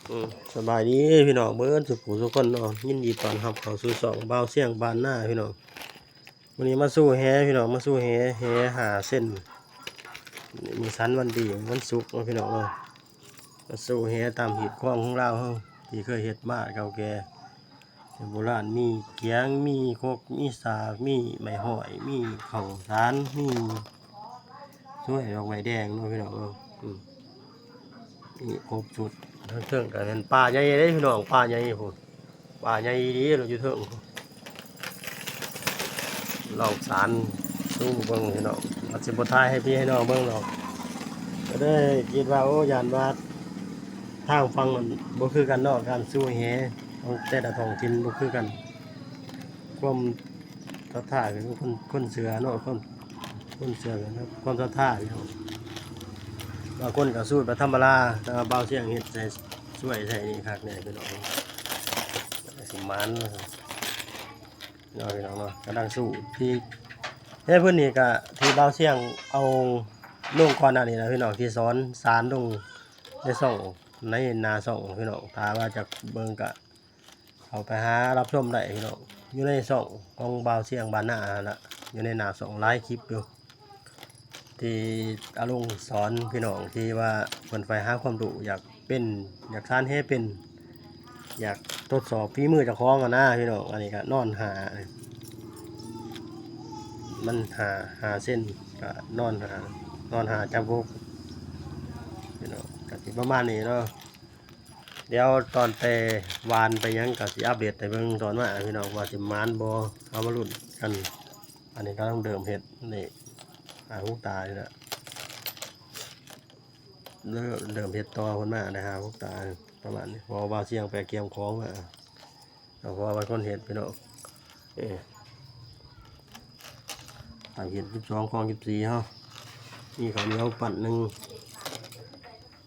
ອືມ ສະບາຍດີພີ່ນ້ອງເບິດສູ່ຜູ້ສູ່ຄົນເນາະ ຍິນດີຕ້ອນຮັບເຂົ້າສູ່ຊ່ອງບ່າວຊຽງບ້ານນາພີ່ນ້ອງ. ມື້ນີ້ມາສູ່ແຫພີ່ນ້ອງ ມາສູ່ແຫ ແຫຫ້າເຊັນ ມື້ສັນວັນດີ ວັນສຸກເນາະພີ່ນ້ອງເນາະ. ມາສູ່ແຫຕາມຮີດຄອງຂອງລາວເຮົາ ທີ່ເຄີຍເຮັດມາເກົ່າແກ່ ແຕ່ໂບລານ ມີກຽງ ມີຄົກ ມີສາກ ມີໄມ້ຫ້ອຍ ມີເຂົ້າສານ ມີ ສວຍດອກໄມ້ແດງເນາະພີ່ນ້ອງເນາະ. ອືມ ນີ້ຄົບຊຸດ ທາງເທິງກໍແມ່ນປາໃຫຍ່ເດ້ພີ່ນ້ອງ ປາໃຫຍ່ພຸ້ນ ປາໃຫຍ່ອີ່ຫຼີເນາະ ຢູ່ເທິງ ລອງສານສູ່ເບິ່ງພີ່ນ້ອງ ອາດຊິບໍ່ຖ່າຍໃຫ້ພີ່ໃຫ້ນ້ອງເບິ່ງດອກ ກໍເລີຍຄິດວ່າ ໂອ້ ຢ້ານວ່າທາງຝັ່ງນັ້ນບໍ່ຄືກັນເນາະ ການສູ່ແຫຂອງແຕ່ລະທ້ອງຖິ່ນບໍ່ຄືກັນ ຄວາມ ສັດທາຄືຄົນ ຄົນເຊື່ອເນາະ ຄົນ ຄົນເຊື່ອກັນເນາະ ຄວາມສັດທາພີ່ນ້ອງ. ບາງຄົນກໍສູດແບບທຳມະດາ ແຕ່ວ່າບ່າວຊຽງເຮັດໃສ່ສວຍໃສ່ນີ້ຄັກແນ່ພີ່ນ້ອງ ກໍຊິໝານເນາະ ພີ່ນ້ອງເນາະ. ກຳລັງສູດທີ່ ໃນພື້ນນີ້ກໍທີ່ບ່າວຊຽງເອົາລົງກ່ອນໜ້ານີ້ນະພີ່ນ້ອງ ທີ່ສອນສານລົງໃນຊ່ອງ ໃນໜ້າຊ່ອງພີ່ນ້ອງ ຖ້າວ່າຢາກເບິ່ງກໍ ເຂົ້າໄປຫາຮັບຊົມໄດ້ພີ່ນ້ອງ ຢູ່ໃນຊ່ອງຂອງບ່າວຊຽງບ້ານນາຫັ້ນລະ ຢູ່ໃນໜ້າຊ່ອງຫຼາຍຄລິບຢູ່ ທີ່ອາລົງສອນພີ່ນ້ອງ ທີ່ວ່າເພິ່ນໃຝ່ຫາຄວາມຮູ້ ຢາກເປັນ ຢາກສານແຫເປັນ ຢາກທົດສອບຝີມືເຈົ້າຂອງຫັ້ນນາພີ່ນ້ອງ. ອັນນີ້ກໍນອນຫ້າ ມັນຫ້າ ຫ້າເຊັນ ກໍນອນຫ້າ ນອນຫ້າຈັບຫົກພີ່ນ້ອງ ກໍຊິປະມານນີ້ເນາະ. ດຽວຕອນໄປຫວ່ານໄປຫຍັງກໍຊິອັບເດດໃຫ້ເບິ່ງຕອນມາພີ່ນ້ອງ ວ່າຊິໝານບໍ່ ເຮົາມາລຸ້ນກັນ. ອັນນີ້ກຳລັງເລີ່ມເຮັດນີ້ ຫ້າຫົກຕານີ້ແຫຼະ ເລີ່ມເຮັດຕໍ່ເພິ່ນມາໄດ້ຫ້າຫົກຕາປະມານນີ້ ເພາະວ່າບ່າວຊຽງໄປກຽມຂອງມາ ເພາະວ່າເປັນຄົນເຮັດພີ່ນ້ອງ. ເອີ ຕາມເຮັດສິບສອງຂອງສິບສີ່ເຮົາ ມີເຂົ້າໜຽວປັ້ນໜຶ່ງ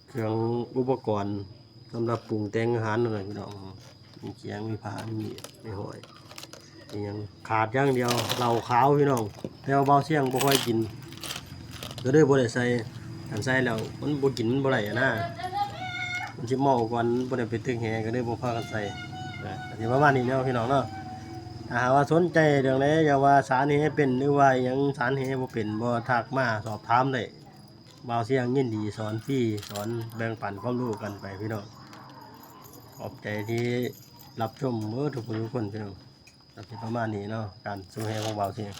ເຄື່ອງອຸປະກອນສຳລັບປຸງແຕ່ງອາຫານນັ້ນແຫຼະພີ່ນ້ອງ ມີກຽງ ມີພ້າ ມີມີຫອຍ ອີຫຍັງ ຂາດຢ່າງດຽວເຫຼົ້າຂາວພີ່ນ້ອງ ແຕ່ວ່າບ່າວຊຽງບໍ່ຄ່ອຍກິນ ກໍເລີຍບໍ່ໄດ້ໃສ່ ຄັນໃສ່ແລ້ວມັນບໍ່ກິນມັນບໍ່ໄດ້ຫັ້ນນາ ມັນຊິເມົາກ່ອນ ບໍ່ໄດ້ໄປຕຶກແຫ ກໍເລີຍບໍ່ພາກັນໃສ່. ກໍຊິປະມານນີ້ເນາະພີ່ນ້ອງເນາະ ຖ້າຫາກວ່າສົນໃຈເລື່ອງໃດ ຢາກວ່າສານແຫເປັນ ຫຼືວ່າອີ່ຫຍັງ ສານແຫບໍ່ເປັນ ບໍ່ ທັກມາສອບຖາມໄດ້ ບ່າວຊຽງຍິນດີສອນຟຣີ ສອນແບ່ງປັນຄວາມຮູ້ກັນໄປພີ່ນ້ອງ. ຂອບໃຈທີ່ຮັບຊົມເບິດທຸກຜູ້ທຸກຄົນພີ່ນ້ອງ. ກໍຊິປະມານນີ້ເນາະ ການສູ່ແຫຂອງບ່າວຊຽງ.